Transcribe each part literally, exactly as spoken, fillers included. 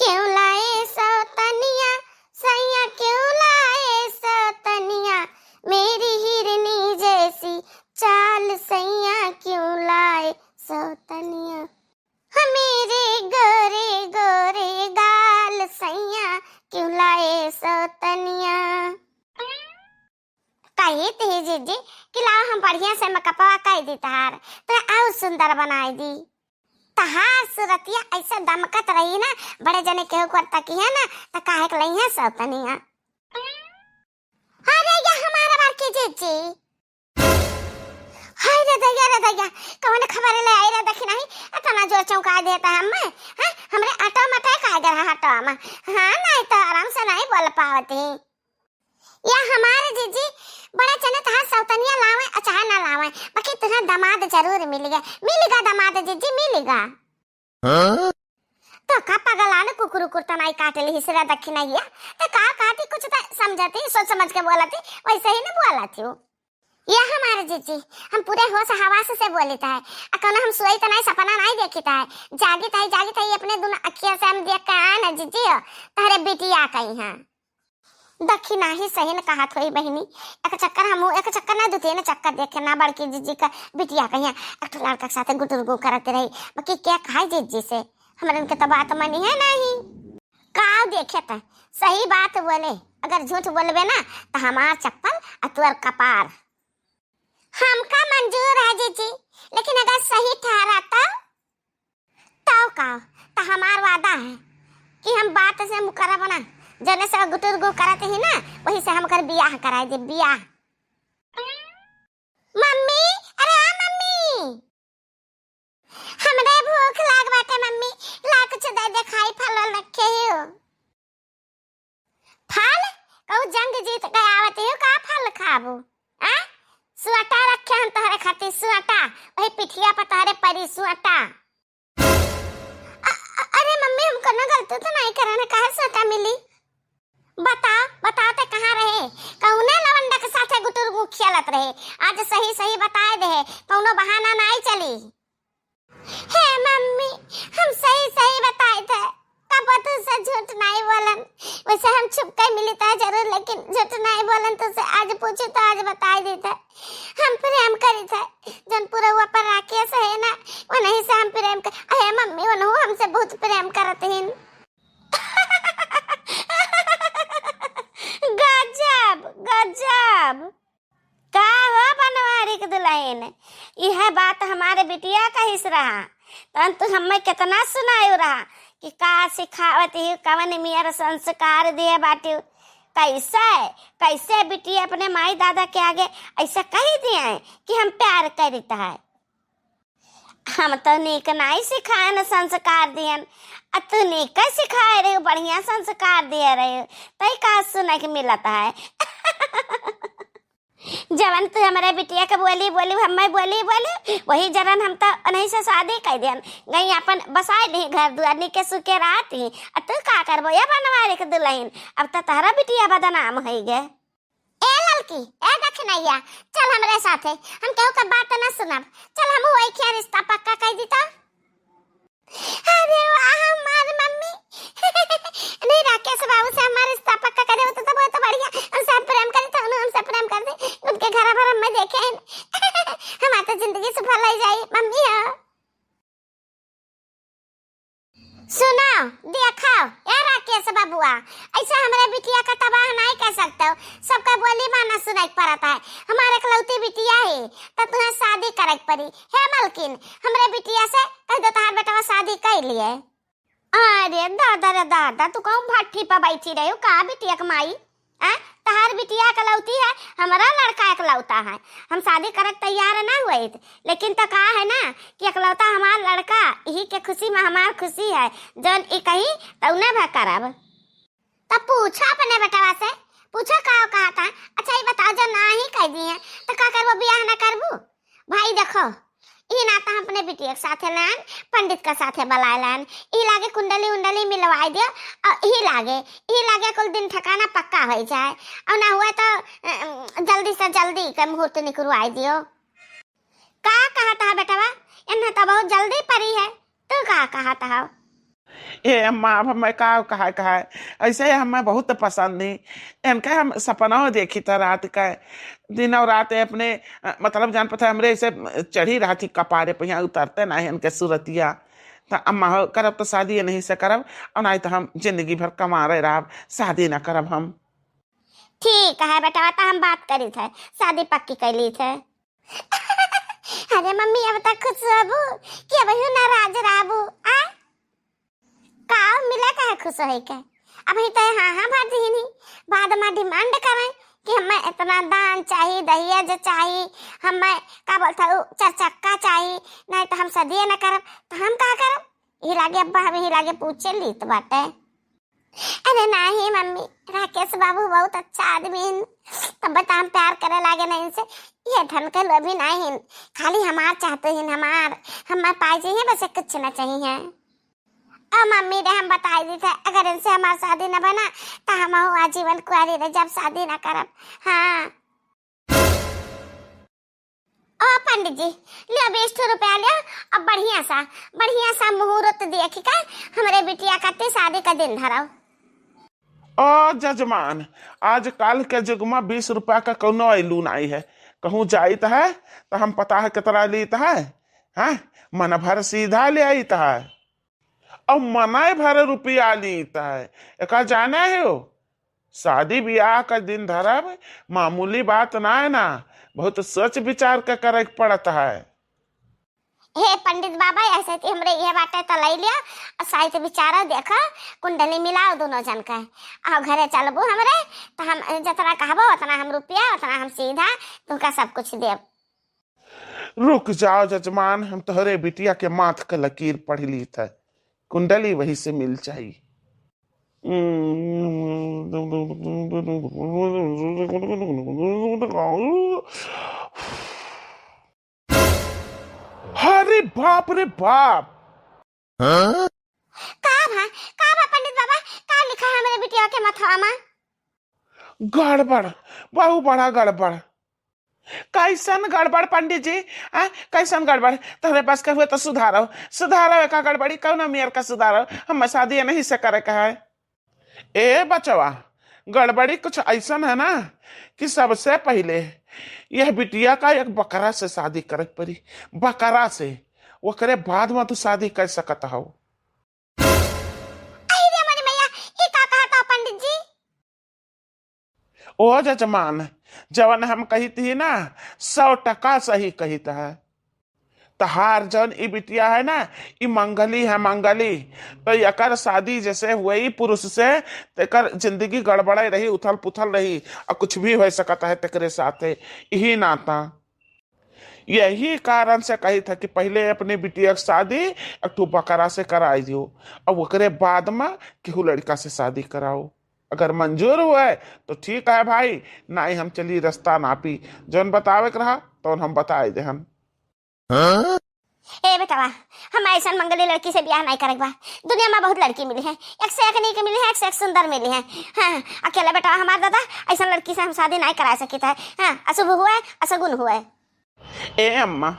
क्यों लाए सौतनिया, सैया क्यों लाए सौतनिया, मेरी हिरनी जैसी चाल सैया क्यों लाए सौतनिया, हाँ, मेरे गोरे गोरे गाल सैया क्यों लाए सौतनिया। कही थी जीजी कि लाओ हम बढ़िया से मेकअपवा कर दी तहार, तो और सुंदर बनाई दी। तहार सूरतिया ऐसे दमकत रही ना, बड़े जने केहू कर तकी है ना, तो काहे के लई है सौतनिया। अरे या हमारा बार की जीजी। हाय रे दैया, रे दैया, कौन खबर ले आई रे, देखी नहीं, इतना जोर चौंका देता है हमें, हाँ, हमरे ऑटो में तय कह दे रहा ऑटो में, हाँ, नहीं तो आराम से नहीं बोल पावती। या हमारे जीजी, बड़ा चने तहार सौतनिया लावे, आ चाहे ना लावे, बाकी तुझे दामाद जरूर मिल गया, मिल गया दामाद जीजी, मिल गया। हाँ? तो का पगलान कुकुर कुर्ता नाई काट ली हिसरा दक्षिणैया, तो का काटी, कुछ तो समझती, सोच समझ के बोलती, वैसे ही ना बोलती हूँ। या हमारे जीजी, हम पूरे होश हवास से बोलित है, आ कौनो हम सोई तो नहीं, सपना नहीं देखित है, जागित है, जागित है, अपने दोनों अखिया से हम देख के आए ना जीजी हो, तहरे बिटिया कही हैं। दखिनाही सही न कहत होई बहिनी, एक चक्कर हमहू, एक चक्कर ना, दू तीन चक्कर देखे ना, बड़की जीजी का बिटिया कहिया एक ठो लड़का के साथे गुटुर गु करत रही, बाकी क्या कहाई जीजी से, हमरन के तो बात मनी है नहीं। का देखे त सही बात बोले, अगर झूठ बोलबे ना तो हमार चप्पल आ तुअर कपार। हमका मंजूर है जीजी, लेकिन अगर सही ठहरा तो? तौ का, त हमार वादा है कि हम बात से मुकरब ना, जने से गुटुर गु करत ही ना, वही से हम कर बियाह कराई दे, बियाह। मम्मी, अरे आ मम्मी, हमरे भूख लाग बाटे मम्मी, ला कुछ दे दे खाई, फल रखे हो। फल? कहू जंग जीत के आवत हो, का फल खाबू? आ? सुअटा रखे हम तोहरे खातिर, सुअटा। वही पिठिया पर तोहरे परी सुअटा। अ-, अ-, अरे मम्मी, हम कोनो गलती तो नहीं करे ना, काहे सुअटा मिली? बता, बता ते कहाँ रहे? कौने लवंडा के साथे गुटुर गु खेलत रहे? आज सही सही बताए दे, कौनो बहाना नहीं चली। हे मम्मी, हम सही सही बताइत है, कब तुझसे झूठ नहीं बोलन। वैसे हम छुप के मिलित है जरूर, लेकिन झूठ नहीं बोलन तुझसे। आज पूछी तो आज बताई देत है। हम प्रेम करित है, जौन पुरवा पर राकेश है ना, वनही से हम प्रेम कर। हे मम्मी, वनहु हमसे बहुत प्रेम करत हिन। गजब, गजब। का हो बनवारी के दुल्हन, इहे बात हमारे बिटिया कहिस रहा, तन तू हमें कितना सुनायु रहा कि का सिखावत ही, कवन मियर संस्कार दिए बाटी, कैसे, कैसे बिटिया अपने माई दादा के आगे ऐसा कही दिए कि हम प्यार करित है। हम तो नीक नाई सिखायन संस्कार दियन, आ तू नीक सिखाए रहे, बढ़िया संस्कार दिए रहे, तई का सुने के मिलत है? जवन तू हमरे बिटिया के बोली बोली, हमें बोली बोली, वही जरन हम तो उन्हीं से शादी कर दियन, गई अपन बसाए ली घर दुआर, नीके सुखे रहत ही, आ तू का करबो ये बनवारी के दुल्हन, अब तो तहरा बिटिया बदनाम होई गे। ए ललकी, ए दखिनैया, चल हमरे साथे, हम केहू के बात ना सुनब। चल हमहू वही खिया रिश्ता पक्का कर दी तो। अरे वाह हमार मम्मी। नहीं, राकेश बाबू से हमार रिश्ता पक्का करे होते तो बहुत बढ़िया। हमसे हम प्रेम करी तो उन्होंने हमसे प्रेम कर दे। उनके घर भर हम देखे। हमार तो जिंदगी सफल हो जाई मम्मी हो। सुनो, देखो, ए राकेश बबुआ, ऐसे हमरे बिटिया का तबाह नहीं कर सकते हो। सबका बोली माना सुनाई के पड़ता है। हमारे इकलौती बिटिया है, तो तुम्हें शादी करे के पड़ी। हे मलकिन, हमरे बिटिया से कह दो, तहार बेटवा शादी कर लिए। अरे दादा रे दादा, तू कहूँ भट्ठी पर बैठी रही हो का बिटिया के माई? आ, तहार बिटिया इकलौती है, हमारा लड़का इकलौता है। हम शादी करे के तैयार ना हुए थे, लेकिन तो का है ना कि इकलौता हमार लड़का, यही के खुशी में हमार खुशी है। जौन ई कही, तौने भा करब। तब पूछो अपने बेटवा से, पूछो का कहा था। अच्छा, ये बताओ, जब ना ही कह दिए, तो का करबो, बियाह ना करबू? भाई देखो, ई ना तो हम अपने बिटिया के साथे लान, पंडित के साथे बुलाए लान, ई लागे कुंडली उंडली मिलवाए दियो, और ई लागे, ई लागे कुल दिन ठिकाना पक्का हो जाए, और ना हुआ तो, अ, जल्दी से जल्दी के मुहूर्त निकलवाए दियो। का कहत हा बेटवा, इन्हें तो बहुत जल्दी पड़ी है, तू का कहत हा? ए अम्मा, अब हमें का कहा, कहा, ऐसे हमें बहुत पसंद ही। इनके हम सपना देखी था रात का, दिन और रात अपने, अ, मतलब, जान पता, हमरे ऐसे चढ़ी रहती कपारे पे, यहाँ उतरते ना है इनके सूरतिया। तो अम्मा हो, करब तो शादी नहीं से करब, और नहीं तो हम जिंदगी भर कमारे रहब, शादी ना करब हम। ठीक है बेटा, तो हम बात करी थे, शादी पक्की कर ली थे। अरे मम्मी, अब तक खुश रहबू कि अबहियो नाराज रहबू, आ? का मिला का है खुश होए के? अबही तो हाँ, हाँ भर दीनी, बाद में demand करें कि हमें इतना दान चाही, दहेज चाही, हमें का बोलता है, उ चार चक्का चाही, नहीं तो हम शादिये न करब, तो हम का करब? यही लागे अब्बा, हम यही लागे पूछे लीत बाटे। अरे नाही मम्मी, राकेश बाबू बहुत अच्छा आदमी हिन, तब तो हम प्यार करे लागे नहीं इनसे। ये धन के लोभी नाही हिन, खाली हमार चाहते हिन, हमार, हमार पाए चाहिए, बस कुछ ना चाहिए। ओ मम्मी रे, हम बताई दी थे, अगर इनसे हमार शादी न बना, तो हम हो आजीवन कुआरी रह, जब शादी ना करब। हाँ। ओ पंडित जी, लियो बीस ठो रुपया लियो, अब बढ़िया सा, बढ़िया सा मुहूर्त देख के हमरे बिटिया खातिर शादी का दिन धराओ। ओ जजमान, आजकल के जुग में बीस रुपया का कौनो value नाई है। कहूँ जाइत है तो हम पता है कितना लीत है, हैं? मन भर सीधा ले आइत है। और मनाए भर रुपया लीत है। एका जाने हो, शादी ब्याह का दिन धरब मामूली बात ना है ना, बहुत सोच विचार के करे के पड़त है। हे पंडित बाबा, ऐसे कि हमरे इहे बाटे तो लई लिया, और साइत विचार देखो, कुंडली मिलाओ दोनों जन के, आओ घरे चलबू हमरे, तो हम जितना कहबो उतना हम रुपया, उतना हम सीधा तुमका सब कुछ देब। रुक जाओ जजमान, हम तोहरे बिटिया के माथ के लकीर पढ़ ली थे, कुंडली वही से मिल जाई। अरे बाप रे बाप! का भा, का भा पंडित बाबा, का लिखा है हमरे बिटिया के मथवा में? गड़बड़, बहु बड़ा गड़बड़। कैसन गड़बड़ पंडित जी? आ, कैसन गड़बड़? तोहरे बस के हुए तो सुधारो, सुधारो एका गड़बड़ी, कौनो मेर का सुधारो, हम शादी नहीं से करे के है। ए बचवा, गड़बड़ी कुछ ऐसन है ना कि सबसे पहिले यह बिटिया का एक बकरा से शादी करे के पड़ी, बकरा से, ओकरे बाद में तू शादी कर सकत हो। अरे रे मोरी मैया, ई का कहत हो पंडित जी? ओ जजमान, जवन हम कहित ही ना, सौ टका सही कहित है। तहार जौन ई बिटिया है ना, ई मंगली है, मंगली। तो एकर शादी जैसे हुई पुरुष से, तो एकर जिंदगी गड़बड़ाई रही, उथल पुथल रही, और कुछ भी हो सकता है तेकरे साथे। यही नाता, यही कारण से कही था कि पहले अपने बिटिया की शादी एक ठो बकरा से कराई दियो, अब ओकरे बाद में केहू लड़का से शादी कराओ। अगर मंजूर हुए तो ठीक है भाई, नाई हम चली रास्ता नापी, जौन बतावे के रहा तौन हम बताए देहन। ए बेटवा, हम ऐसन मंगली लड़की से ब्याह नहीं करेक बा। दुनिया में बहुत लड़की मिली है, एक से एक नीक मिली है, एक से एक सुंदर मिली है। हाँ, अकेला बेटवा हमार दादा, ऐसन लड़की से हम शादी नहीं करा सकित है। हाँ, अशुभ हुए, अशगुन हुए। ए अम्मा,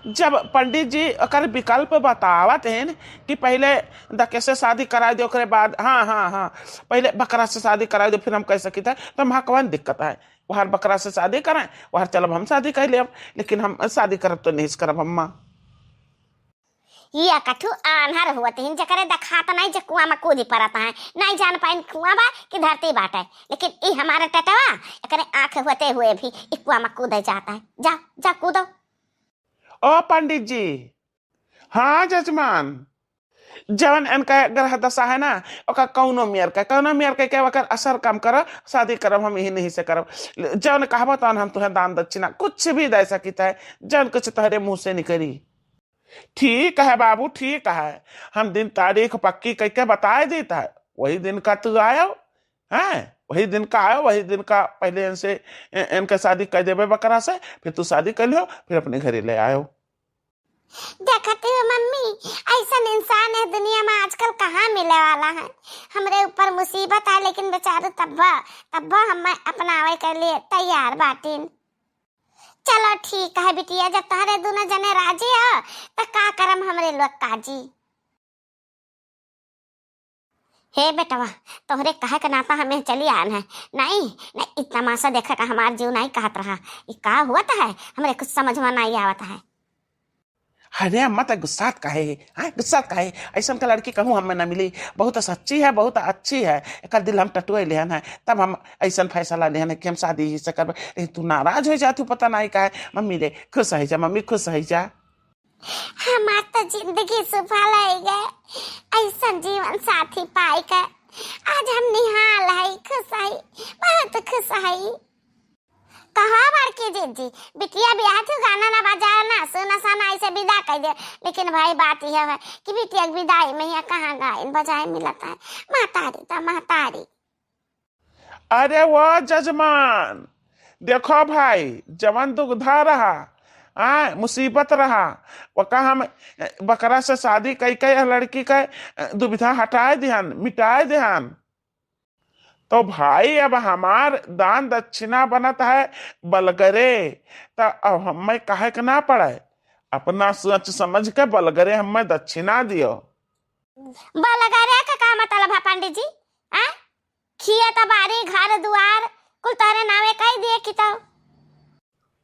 जब पंडित जी ओकर विकल्प बतावत हैं कि पहले दके से शादी कराए दे, ओकरे बाद, हाँ, हाँ, हाँ, पहले बकरा से शादी कराए दे, फिर हम कह सकित है, तो हम कौन दिक्कत है? वहार बकरा से शादी करें, वहार चलब हम शादी कर लेब, लेकिन हम शादी करब तो नहीं करब अम्मा। ये कठू आन्हर हुअत हिन, जकरे देखात नहीं जे कुआं में कूदी पड़त है, नहीं जान पाइन कुआं बा कि धरती बाटे, लेकिन ई हमारे टटवा एकरे आंख होते हुए भी ई कुआं में कूदे जाता है। जा, जा कूदो। ओ पंडित जी। हाँ जजमान, जवन इनका ग्रह दशा है ना, ओका कौनो मेर का, कौनो मेर का, के ओकर असर कम करो, शादी करब हम यही नहीं से करब। जवन कहबो तवन हम तुहें दान दक्षिणा कुछ भी दे सकित है, जवन कुछ तोहरे मुंह से निकली। ठीक है बाबू, ठीक है, हम दिन तारीख पक्की करके बताए देत है, वही दिन का तू आयो, हैं, वही दिन का आयो, वही दिन का पहले इनसे, इ-, इनका शादी कर देबे बकरा से, फिर तू शादी कर लियो, फिर अपने घरे ले आयो। देखती हो मम्मी, ऐसन इंसान है दुनिया में आजकल कहाँ मिले वाला है। हमरे ऊपर मुसीबत है, लेकिन बेचारू तब्बो, तब्बो हमें अपनावे के लिए तैयार बाटिन। चलो ठीक है बिटिया, जब तोहरे दोनों जने राजी हो, तो का करम हमरे लोग काजी। हे बेटवा, तोहरे कहे के नाता हमें चली आन है। नहीं, नहीं, ई तमाशा देखे का हमार जीव नहीं कहत रहा। ई का हुआ है, हमरे कुछ समझ में नहीं आवत है। अरे अम्मा, त गुस्सात काहे है? हाँ, गुस्सात काहे? ऐसन का लड़की कहूँ हमें ना मिली। बहुत सच्ची है, बहुत अच्छी है। एकर दिल हम टटुए लेहन है, तब हम ऐसन फैसला लेहन है कि हम शादी ही से करब। लेकिन तू नाराज हो जाती, पता नहीं काहे। मम्मी रे, खुश हो जा, मम्मी खुश हो जा। हमार तो जिंदगी सुफल हो गए, ऐसन जीवन साथी पाई के। आज हम निहाल है, खुश है, बहुत खुश है। कहो बड़की जीजी, बिटिया बियाह थू, गाना ना बजाओ ना, सुना सना ऐसे विदा कर दे। लेकिन भाई बात यह है कि बिटिया के विदाई में यहाँ कहाँ गायन बजाए मिलत है, महतारी ता महतारी। अरे वो जजमान, देखो भाई, जवन दुविधा रहा, आ, मुसीबत रहा, वका हम, ए, बकरा से शादी कई के यह लड़की के, ए, दुविधा हटाए दिहन, मिटाए दिहन। तो भाई, अब हमार दान दक्षिणा बनत है बलगरे, त अब हमें कहे के ना पड़े, अपना सोच समझ के बलगरे हमें दक्षिणा दियो। बलगरे का का मतलब है पंडित जी? आ? खिया तबारी, घर दुआर कुल तोहरे नावे कह दिए कि तो।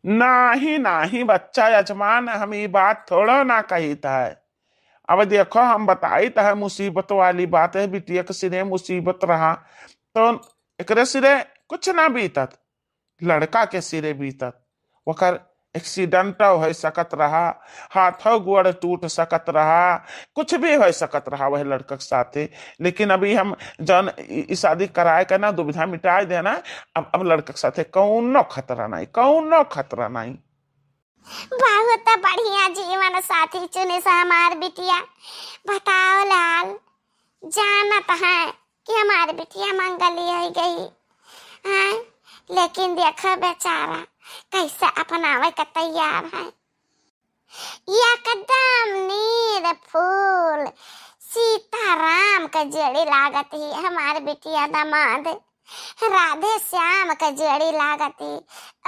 नाही, नाही बच्चा यजमान, हम ई बात थोड़ो ना कहित है। अब देखो, हम बताइत है, मुसीबत वाली बात है, बिटिया के सिरे मुसीबत रहा, तो एकरे सिरे कुछ ना बीतत, लड़का के सिरे बीतत। ओकर एक्सीडेंट हो सकत रहा, हाथो गोड़ टूट सकत रहा, कुछ भी हो सकत रहा वह लड़का के साथे। लेकिन अभी हम जौन ई, ई शादी कराए के ना दुविधा मिटाए देना, अब, अब लड़का के साथे कौनो खतरा नहीं, कौनो खतरा नहीं। बहुत बढ़िया जीवन साथी चुने से हमार बिटिया। बताओ लाल, जानत है कि हमार बिटिया मंगली हो गई है, लेकिन देखो बेचारा कैसे अपनावे के तैयार है। एकदम नीर फूल सीताराम के जोड़ी लागत ही हमार बिटिया दामाद, राधे श्याम के जोड़ी लागत ही,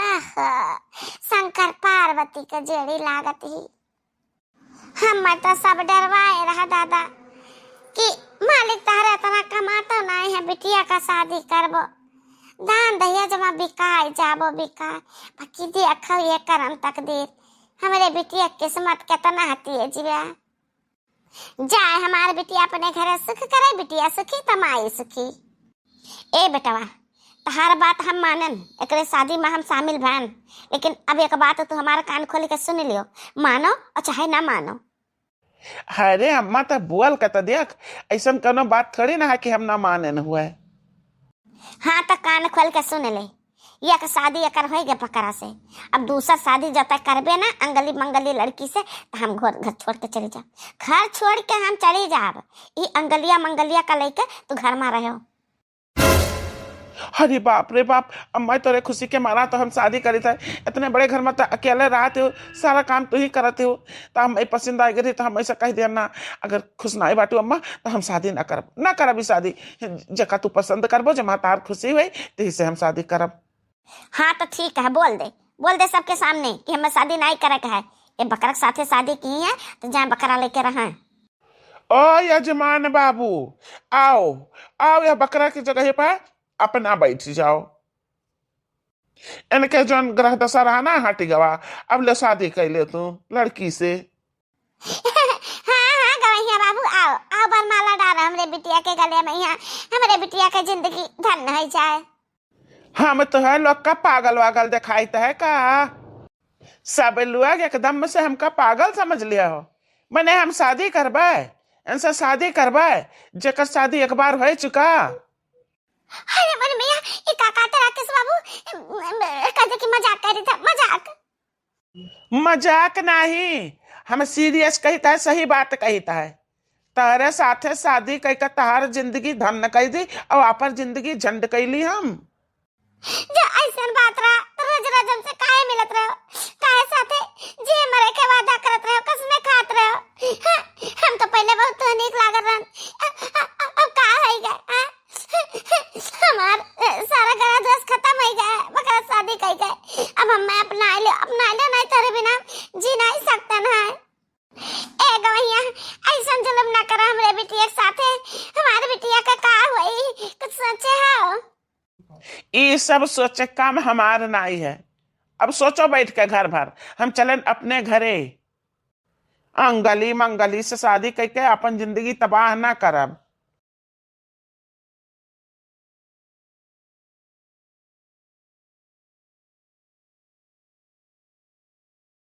आह, शंकर पार्वती के जोड़ी लागत ही। हम तो सब डरवाए रहा दादा कि मालिक तहरा इतना कमातो नहीं है, बिटिया का शादी करबो, दान दहेज में बिकाए जाबो बिकाए। बाकी देखो ये करम तकदीर, हमरे बिटिया किस्मत कितना है तेज बा। जाए हमार बिटिया अपने घरे सुख करे, बिटिया सुखी त माई सुखी। ए बेटवा, तहार बात हम मानन, एकरे शादी में हम शामिल भन, लेकिन अब एक बात तू हमार कान खोल के सुन लियो, मानो और चाहे ना मानो। अरे अम्मा, त बोल के त देख, ऐसन कोनो बात थोड़ी ना है कि हम ना मानेन हुए। हाँ, त कान खोल के सुन ले, एक शादी एकर होई गए बकरा से, अब दूसर शादी जब तक करबे ना अंगली मंगली लड़की से, त हम घर, घर छोड़ के चली जाब, घर छोड़ के हम चली जाब। ई अंगलिया मंगलिया का लेके तू घर में रहो। अरे बाप रे बाप, अम्मा तोरे खुशी के मारा तो हम शादी करी थे, इतने बड़े घर में तो अकेले रहते हो, सारा काम तू ही करते हो, तो हम पसंद आ गई तो हम ऐसा कह दिया ना, अगर खुश ना बाटू अम्मा तो हम शादी ना करब, ना करब ई शादी। जेका तू पसंद करबो, जमा तार खुशी हुई, तही से हम शादी करब। हाँ तो ठीक है, बोल दे, बोल दे सबके सामने कि हमें शादी नहीं करे के है। ये बकरक साथे शादी की है तो जाए बकरा लेके रहा। ओ यजमान बाबू, आओ, आओ, यह बकरा की जगह पर अपना बैठ जाओ। इनके जौन ग्रह दशा रहा ना हटी गवा, अब ले शादी कर ले तू लड़की से। हाँ, हाँ, गवैया बाबू, आओ, आओ, वरमाला डालो हमरे बिटिया के गले में, यहाँ हमरे बिटिया के जिंदगी धन्य हो जाए। हम तो है लोग का पागल वागल दिखाइत है का? सब लोग एकदम से हमका पागल समझ लिया हो। मने हम शादी करबे, इनसे शादी करबे, जेकर शादी एक बार हो चुका। अरे मन मैया, ये का कहते राकेश बाबू? कहते कि मजाक कर रही था, मजाक। मजाक नहीं, हम सीरियस कहित है, सही बात कहित है। तहरे साथे शादी कइके तहार जिंदगी धन्य कइ दी और आपन जिंदगी झंड कइ ली हम। जो ऐसन बात रहा तो रोज रोज हमसे काहे मिलत रहो, काहे साथे जी मरे के वादा करत रहो, कसमे खात रहो। हाँ, हम तो पहले बहुत तो नीक लागत रहन, अ-, अ-, अ-, अब का होई गए? हाँ? हमार, अ, सारा गला दोष खत्म हो गया है, बकरा शादी कई के। अब हम मैं अपना ले, अपना ले, नहीं तेरे बिना जी नहीं सकते ना है। ए गवैया, ऐसन जुल्म ना करा हमरे बिटिया के साथे। हमारे बिटिया का का ई सब सोचे काम हमार नाई है। अब सोचो बैठ के घर भर, हम चलन अपने घरे। अंगली मंगली से शादी करके अपन जिंदगी तबाह ना करब।